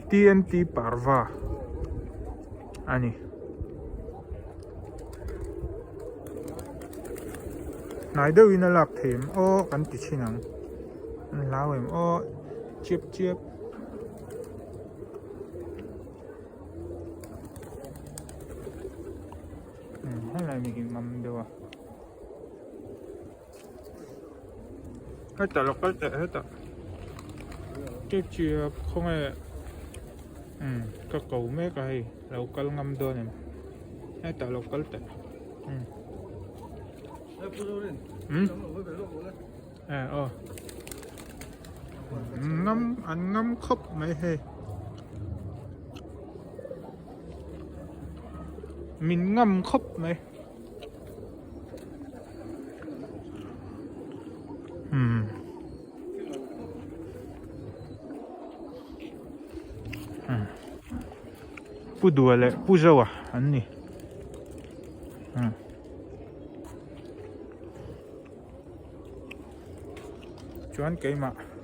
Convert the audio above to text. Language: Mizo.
TNT parva a ni. Hnai deuhin a lak thei em aw kan ti thin ang. An hlau em aw chiap chiap. Helai mi hi ngam deuh a. Hetah lo kal teh hetah chiap chiap khawnge umm ka ko mek a hei lo kal ngam dawn em hetah lo kal teh umm umm e aw ngam an ngam khawp mai hei min ngam khawp mai. Umm Pu Dua leh Pu Zoa an ni umm chuan keimah.